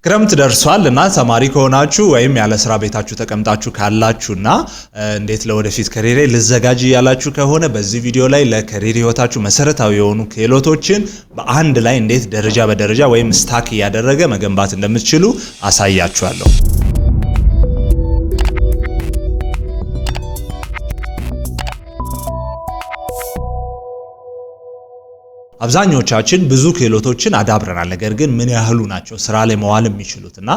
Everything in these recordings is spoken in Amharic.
ክረምት ደርሷል እና ተማሪ ከሆናችሁ ወይም ያለ ስራ ቤታችሁ ተቀምጣችሁ ካላችሁና እንዴት ለወደፊት career ኤ ልዘጋጅ እያላችሁ ከሆነ፣ በዚህ ቪዲዮ ላይ ለ career ህይወታችሁ መሰረታዊ የሆኑ ክህሎቶችን በአንድ ላይ እንዴት ደረጃ በደረጃ ወይም stack እያደረገ መገንባት እንደምትችሉ አሳያችኋለሁ። አብዛኞቻችን ብዙ ክህሎቶችን አዳብረናል። ነገር ግን ምን ያህሉ ናቸው ስራ ላይ መዋል የሚችሉት? እና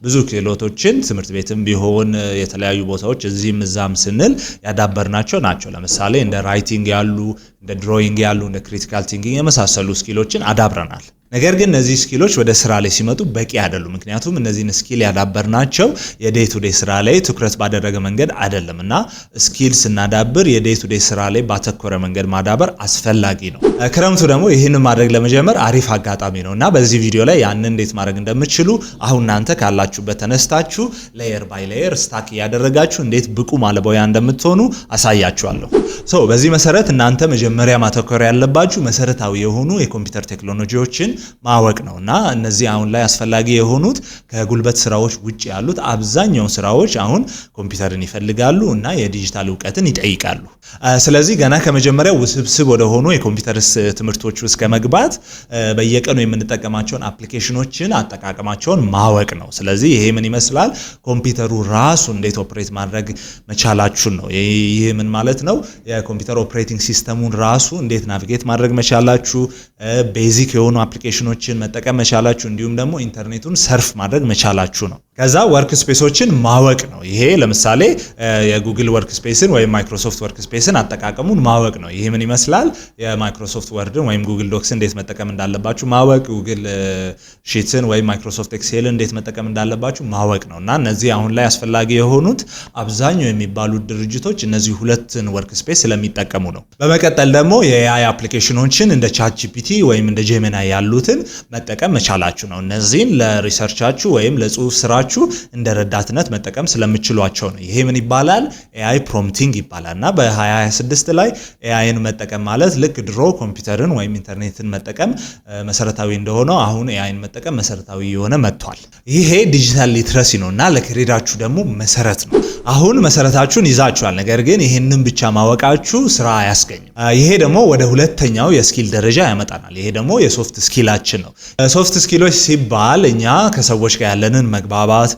ብዙ ክህሎቶችን ትምህርት ቤትም ቢሆን የተለያዩ ቦታዎች እዚህም እዛም ስንል ያዳበርናቸው ናቸው። ለምሳሌ እንደ writing ያሉ፣ እንደ drawing ያሉ፣ እንደ critical thinking የመሳሰሉ skill ኦችን አዳብረናል። ነገር ግን እነዚህ skill ኦች ወደ ስራ ላይ ሲመጡ በቂ አይደሉም። ምክንያቱም እነዚህን skill ያዳበርናቸው የ day to day ስራ ላይ ትኩረት ባደረገ መንገድ አይደለም እና skill ስናዳብር የ day to day ስራ ላይ ባተኮረ መንገድ ማዳበር አስፈላጊ ነው። ክረምቱ ደግሞ ይህንን ማድረግ ለመጀመር አሪፍ አጋጣሚ ነው እና በዚህ ቪዲዮ ላይ ያንን እንዴት ማድረግ እንደምትችሉ፣ አሁን እናንተ ካላችሁበት ተነስታችሁ layer by layer stack እያደረጋችሁ እንዴት ብቁ ባለሙያ እንደምትሆኑ አሳያችኋለሁ። So በዚህ መሰረት እናንተ መጀመሪያ ማተኮር ያለባችሁ መሰረታዊ የሆኑ የኮምፒውተር ቴክኖሎጂዎችን ማወቅ ነው። እና እነዚህ አሁን ላይ አስፈላጊ የሆኑት ከጉልበት ስራዎች ውጭ ያሉት አብዛኛው ስራዎች አሁን ኮምፒውተርን ይፈልጋሉ እና የዲጂታል እውቀትን ይጠይቃሉ። ስለዚህ ገና ከመጀመሪያው ውስብስብ ወደሆኑ የኮምፒውተር ትምህርቶች ውስጥ ከመግባት በየቀኑ የምንጠቀማቸውን application ኦችን አጠቃቀማቸውን ማወቅ ነው። ስለዚህ ይሄ ምን ይመስላል? ኮምፒውተሩ ራሱ እንዴት operate ማድረግ መቻላችሁን ነው። ይህ ምን ማለት ነው? የኮምፒውተር operating system ኡን ራሱ እንዴት navigate ማድረግ መቻላችሁ፣ basic የሆኑ application ኦችን መጠቀም መቻላችሁ፣ እንዲሁም ደግሞ ኢንተርኔቱን surf ማድረግ መቻላችሁ ነው። ከዛ workspace ኦችን ማወቅ ነው። ይሄ ለምሳሌ የ Google Workspace ን ወይም Microsoft Workspace ን አጠቃቀሙን ማወቅ ነው። ይሄ ምን ይመስላል? የ Microsoft Word ን ወይም Google Docs ን እንዴት መጠቀም እንዳለባችሁ ማወቅ፣ Google Sheets ን ወይም Microsoft Excel ን እንዴት መጠቀም እንዳለባችሁ ማወቅ ነው። እና እነዚህ አሁን ላይ አስፈላጊ የሆኑት አብዛኛው የሚባሉት ድርጅቶች እነዚህ ሁለትን workspace ስለሚጠቀሙ ነው። በመቀጠል ደግሞ የ AI application ኦችን እንደ ChatGPT ወይም እንደ Gemini ያሉትን መጠቀም መቻላችሁ ነው። እነዚህን ለ research ኣችሁ ወይም ለጽሁፍ ስራችሁ እንደ ረዳትነት መጠቀም ስለምትችሏቸው ነው። ይሄ ምን ይባላል? AI prompting ይባላል። እና በ2026 ላይ AI ን መጠቀም ማለት ልክ ድሮ ኮምፒውተርን ወይም ኢንተርኔትን መጠቀም መሰረታዊ እንደሆነው አሁን AI ን መጠቀም መሰረታዊ እየሆነ መጥቷል። ይሄ digital literacy ነው እና ለ career ኣችሁ ደግሞ መሰረት ነው። አሁን መሰረታችሁን ይዛችኋል። ነገር ግን ይሄንን ብቻ ማወቃችሁ ስራ አያስገኝም። ይሄ ደግሞ ወደ ሁለተኛው የ skill ደረጃ ያመጣናል። ይሄ ደግሞ የ soft skill ኣችን ነው። Soft skill ኦች ሲባል እኛ ከሰዎች ጋር ያለንን መግባባት፣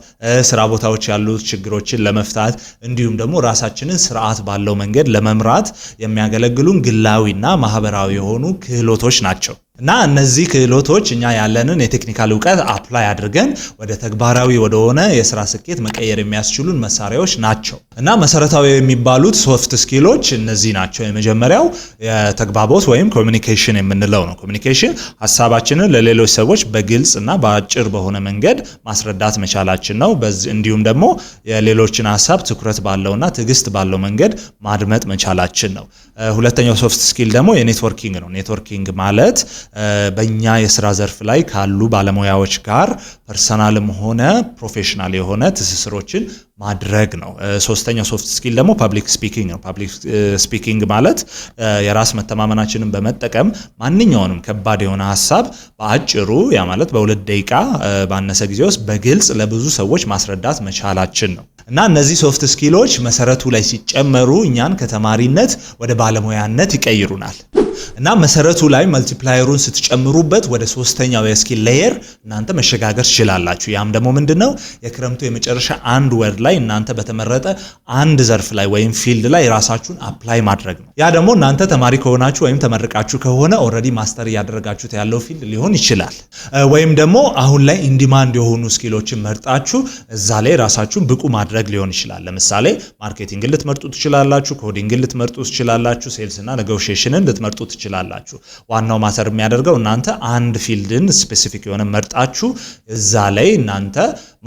ስራ ቦታዎች ያሉ ችግሮችን ለመፍታት፣ እንዲሁም ደግሞ ራሳችንን ስርዓት ባለው መንገድ ለመምራት የሚያገለግሉን ግላዊና ማህበራዊ የሆኑ ክህሎቶች ናቸው። እና እነዚህ ክህሎቶች እኛ ያለንን የ technical እውቀት apply አድርገን ወደ ተግባራዊ ወደሆነ የስራ ስኬት መቀየር የሚያስችሉን መሳሪያዎች ናቸው። እና መሰረታዊ የሚባሉት soft skill ኦች እነዚህ ናቸው። የመጀመሪያው የተግባቦት ወይም communication የምንለው ነው። Communication ሀሳባችንን ለሌሎች ሰዎች በግልጽ እና በአጭር በሆነ መንገድ ማስረዳት መቻላችን ነው። እንዲሁም ደግሞ የሌሎችን ሀሳብ ትኩረት ባለውና ትዕግስት ባለው መንገድ ማድመጥ መቻላችን ነው። ሁለተኛው soft skill ደግሞ የ networking ነው። Networking ማለት በእኛ የስራ ዘርፍ ላይ ካሉ ባለሙያዎች ጋር personal ም ሆነ professional የሆነ ትስስሮችን ማድረግ ነው። ሶስተኛው soft skill ደግሞ public speaking ነው። Public speaking ማለት የራስ መተማመናችንን በመጠቀም ማንኛውንም ከባድ የሆነ ሀሳብ በአጭሩ፣ ያ ማለት በ2 ደቂቃ ባነሰ ጊዜ ውስጥ በግልጽ ለብዙ ሰዎች ማስረዳት መቻላችን ነው። እና እነዚህ soft skill ኦች መሰረቱ ላይ ሲጨመሩ እኛን ከተማሪነት ወደ ባለሙያነት ይቀይሩናል። እና መሰረቱ ላይ multiplier ኡን ስትጨምሩበት ወደ ሶስተኛው የ skill layer እናንተ መሸጋገር ትችላላችሁ። ያም ደግሞ ምንድን ነው? የክረምቱ የመጨረሻ አንድ ወር ላይ እናንተ በተመረጠ አንድ ዘርፍ ላይ ወይም field ላይ ራሳችሁን apply ማድረግ ነው። ያ ደግሞ እናንተ ተማሪ ከሆናችሁ ወይም ተመርቃችሁ ከሆነ already master እያደረጋችሁት ያለው field ሊሆን ይችላል። ወይም ደግሞ አሁን ላይ in demand የሆኑ skill ኦችን መርጣችሁ እዛ ላይ ራሳችሁን ብቁ ማድረግ ሊሆን ይችላል። ለምሳሌ marketing ን ልትመርጡ ትችላላችሁ፣ coding ን ልትመርጡ ትችላላችሁ፣ sales እና negotiation ን ልትመርጡ ትችላላችሁ። ዋናው matter የሚያደርገው እናንተ አንድ field ን specific የሆነ መርጣችሁ እዛ ላይ እናንተ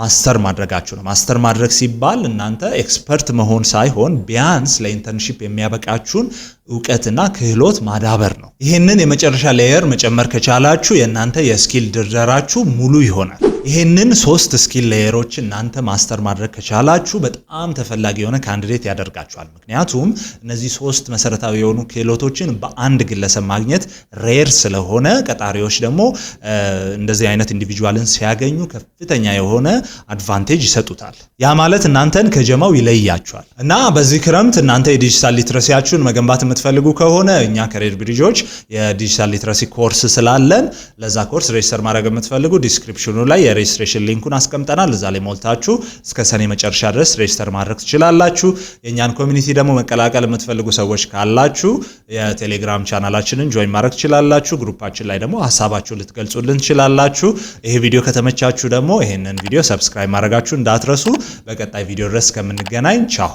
master ማድረጋችሁ ነው። Master ማድረግ ሲባል እናንተ expert መሆን ሳይሆን ቢያንስ ለ internship የሚያበቃችሁን እውቀትና ክህሎት ማዳበር ነው። ይህንን የመጨረሻ layer መጨመር ከቻላችሁ የእናንተ የ skill ድርደራችሁ ሙሉ ይሆናል። ይህንን ሶስት skill layer ኦች እናንተ master ማድረግ ከቻላችሁ በጣም ተፈላጊ የሆነ candidate ያደርጋችኋል። ምክንያቱም እነዚህ ሶስት መሰረታዊ የሆኑ ክህሎቶችን በአንድ ግለሰብ ማግኘት rare ስለሆነ፣ ቀጣሪዎች ደግሞ እንደዚህ አይነት individual ን ሲያገኙ ከፍተኛ የሆነ advantage ይሰጡታል። ያ ማለት እናንተን ከጀማው ይለያችኋል። እና በዚህ ክረምት እናንተ የ digital literacy ያችሁን መገንባት የምትፈልጉ ከሆነ፣ እኛ Career Bridge ኦች የ digital literacy course ስላለን ለዛ course register ማድረግ የምትፈልጉ description ኑ ላይ የ registration link ኡን አስቀምጠናል። እዛ ላይ ሞልታችሁ እስከ ሰኔ መጨረሻ ድረስ register ማድረግ ትችላላችሁ። የእኛን community ደግሞ መቀላቀል የምትፈልጉ ሰዎች ካላችሁ የቴሌግራም channel ኣችንን join ማድረግ ትችላላችሁ። Group ኣችን ላይ ደግሞ ሀሳባችሁን ልትገልጹልን ትችላላችሁ። ይሄ ቪዲዮ ከተመቻችሁ ደግሞ ይሄንን ቪዲዮ subscribe ማድረጋችሁ እንዳትረሱ። በቀጣይ ቪዲዮ ድረስ እስከምንገናኝ ቻው።